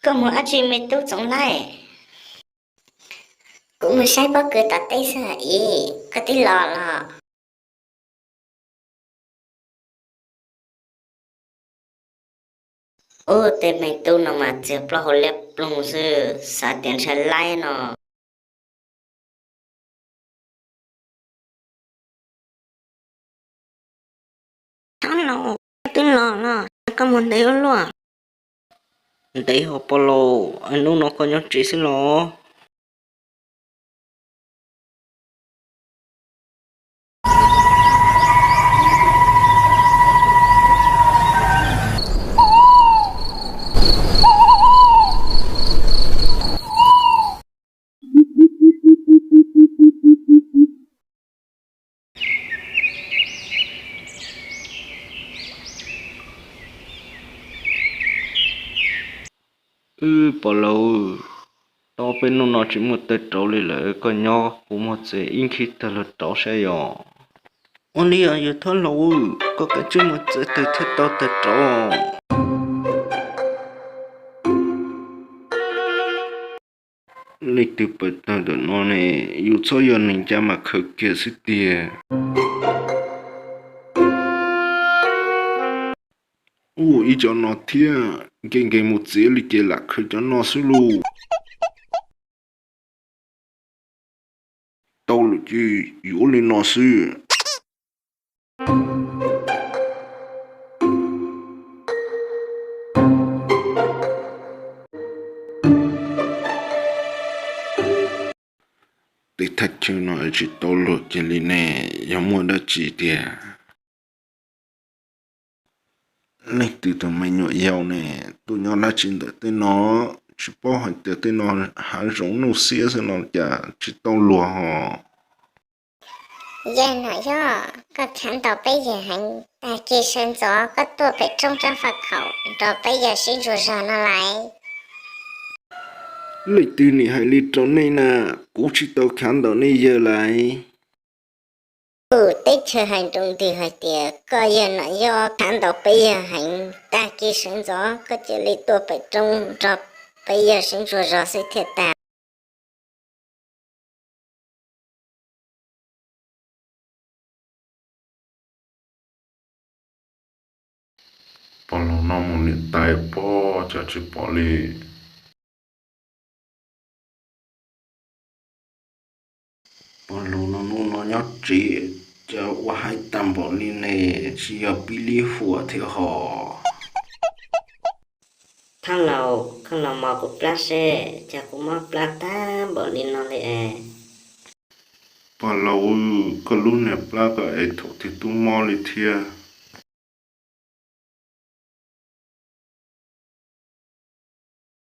Koj mus dab tsi me tub Txoov Laij? Kuv mus saib pob kws tom teb xwb os. Koj twb los los? Ub, tej me tub no mas txiag plaub hau liab ploog xwb, xav tias ntshai laib no. Thaub Laus, koj twb los los, koj mus ntev ua luaj? Ntev hos Pov Laus, hnub no koj nyob tsev xwb los? Wb Pov Laus, tau peb hnub no tsis muaj tawg rauv li lawm, koj nyob kuv muag txiv ib nkhib tawg luag rauv saib yog. Ua li os yawg Thaub Laus, koj kav tsij muag txiv tawg thiaj tau tawg rauv. Leej twg pawg tawg ntawm no ne? Yus txhob yog neeg ncaj mas khaws kiag xwb tiag. Ub, ib co no thiab, nkees nkees mus txiav li ces lam khaws cov no xwb lauj. Tau lawm ces yuav ua li no xwb. Tej thaj chaw no tsis tau luag kiag li ne, yog muaj dab tsi tiag? Leej twg tus me nyuam yaus ne, tuaj nyob dab tsi ntawm tej no? Tsis paub hais tias tej no hav zoov nuj xiab xwb no cas tsis tau luag hos. Yawg Nom Yoj, koj khav ntaus peb yawg heev, tag kis sawv ntxov koj tuaj pem roob Tsab Faj Khaum nrog peb yawg sib ntsuas zog no lauj. Leej twg nim hais li rau nej na? Kuv tsis tau khav ntaus nej yawg lauj. Kuv teb chaws hais nroo ntws hais tias koj yawg Nom Yoj khav ntaus peb yawg heev, tag kis sawv ntxov koj cia li tuaj pem roob nrog peb yawg sib ntsuas zog xwb thiaj tag. Pog laus no mus niam tais pob cas tsis pom li. Pog laus no hnub no nyob tsev, cas ua haib tag npaum li ne, tsis yog pib lib huam thiab hos. Thab laus, koj los mos kuv plab seb, cas kuv mob plab tag npaum li no li es. Pog laus, koj lub niag plab koj es thaum twg twb mob li thiab.